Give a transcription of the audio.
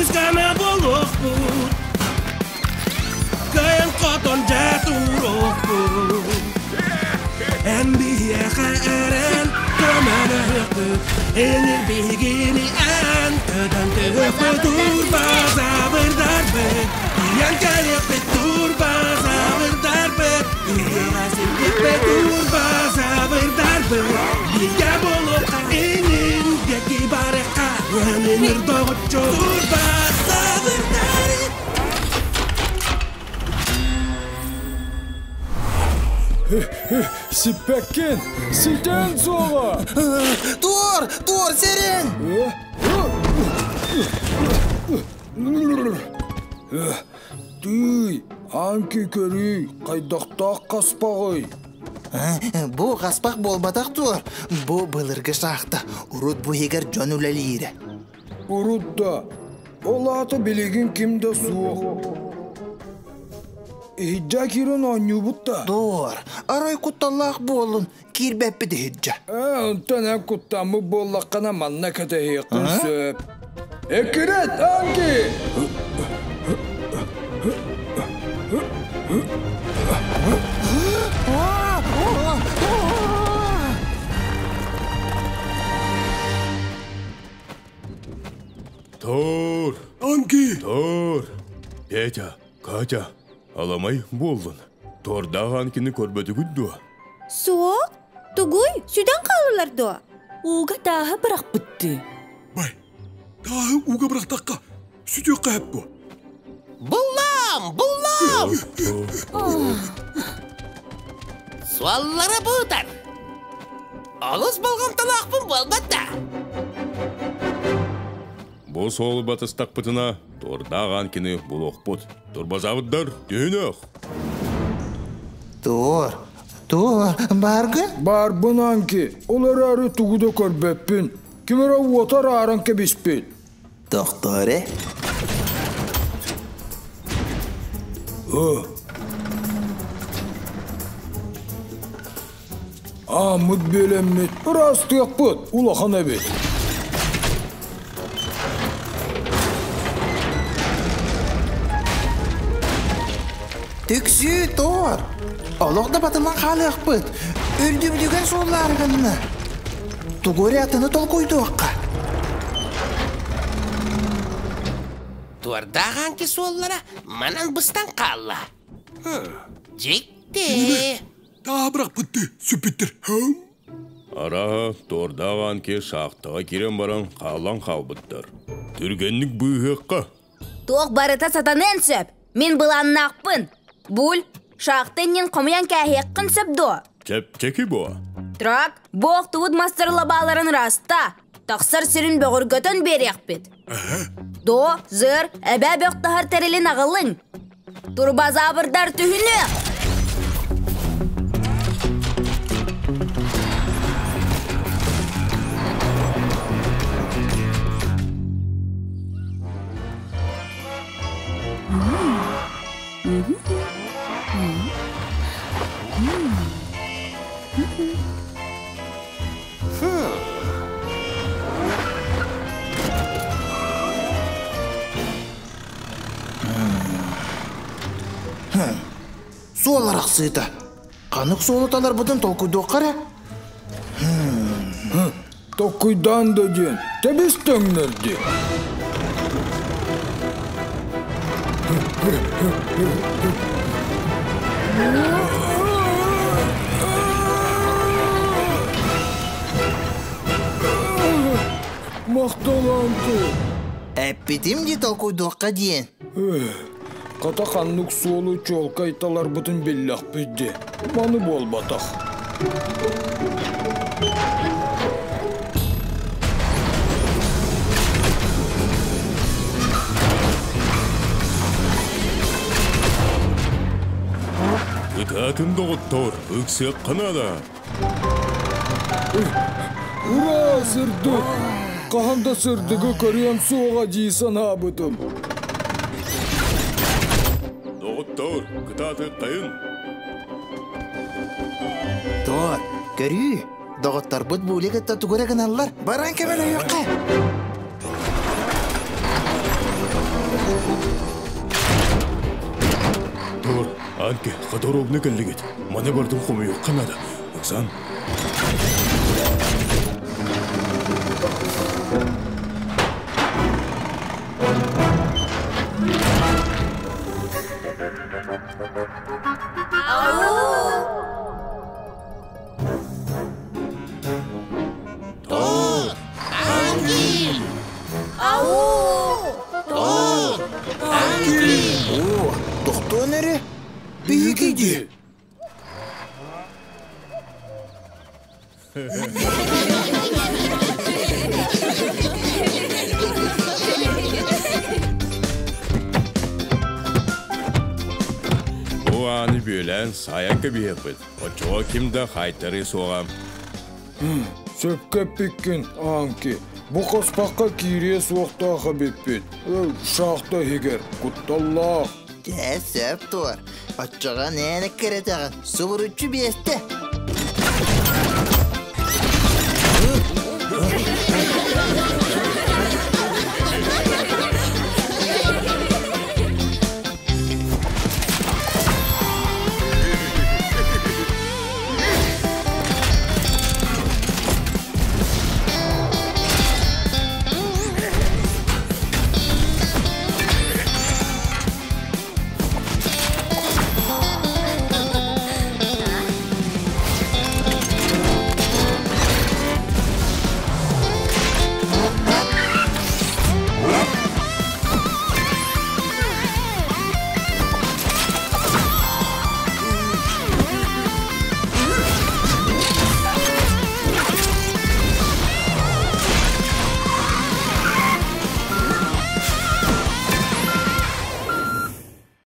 Күүскэ буолуохпут, кыайан-хотон дьэ туруохпут. Эн биһиэхэ эрэн көмөлөһүөхпүт, Энир биһигини эн көтөн түһүөхпүт, Турбазаврдарбыт, тиийэн кэлиэхпит, Турбазаврдарбыт, үйэҕэ сирдиэхпит, Турбазаврдарбыт, бииргэ буолуохха, инин диэки барыахха, Өнүнүр доҕоччу Турбазаврдар. Сиппэккин! Ситэн суоҕа! Туор! Туор сэрэн! Тыый, аанки көрүй, хайдахтаах хаспаҕый? Бу хаспах буолбатах туор. Бу былыргы шахта. Урут бу иһигэр дьон үлэлиирэ. Урут да, ол аата билигин ким да суох. Иһирдьэ киирэн оонньуубут да. Доор, арай кутталлаах буоллун, киирбэппит иһирдьэ. Ээ, онтон эн куттаммыт буоллаххына манна кэтэһиэххин сөп. Эккирэт, Анки! Тур! Анки! Тур! Петя, Катя, аламай буоллун. Тордаах Анкины көрбөтүгүт дуо? Суох, тугуй, сүтэн хааллылар дуо? Ууга тааһы бырахпыттыы. Бай, тааһы ууга бырахтахха, сүтүөххэ сөп дуо? Буллам! Буллам! Суоллара буутар. Олус болҕомтолоохпун буолбат да. Бу суолу батыстахпытына, туордаах Анкины булуохпут. Турбазабыттар, түһүнүөх! Туор, туор, бааргын? Баарбын, Анки, ол эрээри тугу да көрбөппүн. Ким эрэ уота арааран кэбиспит. Тохтоо эрэ. Ааммыт бүөлэммит, ыраастыахпыт, улахан эбит. Түксүү тоор! Олох да батылан хаалыахпыт. Үрдүбүтүгэр суоллаары гынна. Тугу эрэ атыны толкуйдуохха. Туордаах аанки суоллара манан быстан хаалла. Дьикти. Таа бырахпытты, сүппүттэр. Арааһа, туордаах аанки шахтаҕа киирэн баран хаалан хаалбыттар. Түргэнник быыһыахха. Туох барыта сатаныан сөп. Мин былааннаахпын. Буль, шахта иннин хомуйан кээһиэххин сөп дуо? Чэпчэки буо. Трак, бу охтубут мастар лабааларын ыраста. Тахсар сирин бөҕөргөтөн биэриэхпит. До, зыр, эбээ бөх таһар тэрилин аҕалыҥ. Турбазаврдар түһүнүөх! Суол арахсыыта. Ханнык суолу таларбытын толкуйдуохха эрэ. Толкуйдаан да диэн, тэбис төҥнөрдү. Махталанты. Эппитим дии толкуйдуохха диэн. Хата ханнык суолу чуолкай таларбытын биллэхпит дии. Маны буолбатах. Ытаатын доҕоттоор, ыксыахха наада. Ура, сырдык! Хаһан да сырдыгы көрүөм суоҕа дии санаабытым. Доҕоттоор, кытаатыаххайын! Тоор, көрүү, доҕотторбут буули кытта тугу эрэ гыналлар, баран көмөлөһүөххэ. Тор, Анки, хаторобны кэллигит. Маны бардын хомуйуохха наада. Оксан. Тор, Анки! Ау! Тор, Анки! О, тохтоон эрэ. Биһиги дии. Бу ааны бүөлээн сайан кэбиһиэхпит. Оччоҕо ким да хаайтарыы суоҕа. Сөпкө эппиккин, Анки. Бу хоспоххо киириэ суохтаах эбиппит. Шахта иһигэр кутталлаах. Дьэ, сөп туор. Оччоҕо нээнэ кэрэтэҕин. Субуруччу биэстэ.